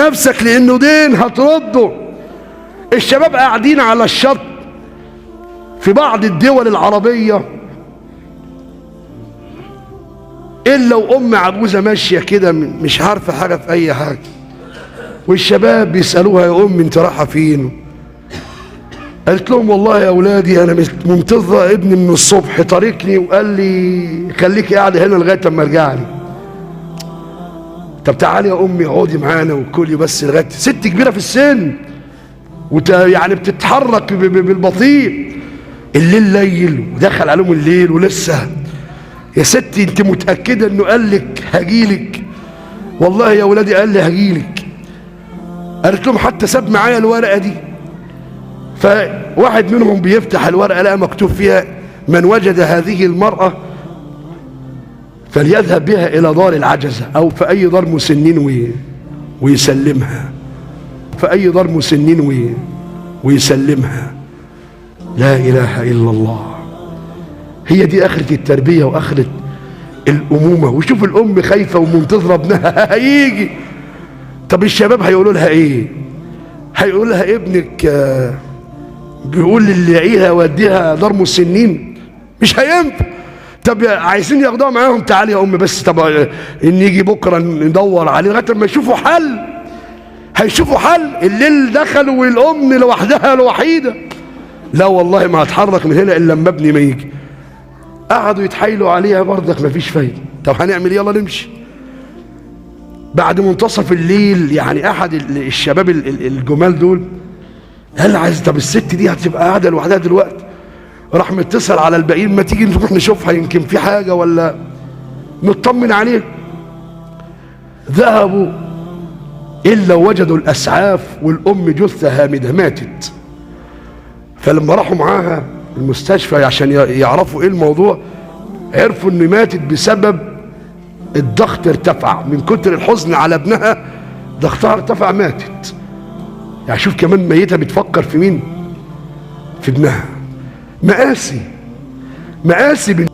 نفسك، لانه دين هترده. الشباب قاعدين على الشط في بعض الدول العربية، إلا وأم عجوزة ماشية كده مش عارفة حاجة في أي حاجة، والشباب بيسألوها يا أم أنت رايحة فين؟ قالت لهم والله يا أولادي أنا منتظرة ابني من الصبح، طارقني وقال لي خليكي قاعدة هنا لغاية أما أرجع لي. طب تعالي يا أمي اقعدي معانا وكلي بس لغاية، ست كبيرة في السن يعني بتتحرك بالبطيء. الليل ليل ودخل عليهم الليل ولسه، يا ستي انت متأكدة انه قال لك هجيلك؟ والله يا ولادي قال لي هجيلك. قالت لهم حتى ساب معايا الورقة دي. فواحد منهم بيفتح الورقة لقى مكتوب فيها من وجد هذه المرأة فليذهب بها إلى دار العجزة أو في أي دار مسنين ويسلمها، في أي دار مسنين ويسلمها. لا إله إلا الله. هي دي آخرة التربية وآخرة الأمومة. وشوف الأم خايفة ومنتظرة ابنها هيجي. طب الشباب هيقولوا لها إيه؟ هيقولوا لها ابنك بيقول للي عيها وديها دار مسنين، مش هينفع. طب عايزين ياخدوها معاهم، تعالي يا أم بس، طب نيجي بكرة ندور عليه لغاية ما يشوفوا حل. هيشوفوا حل. الليل دخل والأم لوحدها الوحيدة. لا والله ما هتحرك من هنا إلا لما ابني ما يجي. قعدوا يتحايلوا عليها برضك مفيش فايدة. طب هنعمل ايه؟ يلا نمشي. بعد منتصف الليل يعني احد الشباب الجمال دول قال عايز، طب الست دي هتبقى قاعدة لوحدها دلوقتي. راح متصل على الباقيين، ما تيجي نروح نشوفها يمكن في حاجة ولا نطمن عليه. ذهبوا الا وجدوا الاسعاف والام جثة هامدة ماتت. فلما راحوا معاها المستشفى عشان يعرفوا ايه الموضوع، عرفوا ان ماتت بسبب الضغط ارتفع من كتر الحزن على ابنها، ضغطها ارتفع ماتت. يعني شوف كمان ميتها بتفكر في مين؟ في ابنها. مآسي، مآسي.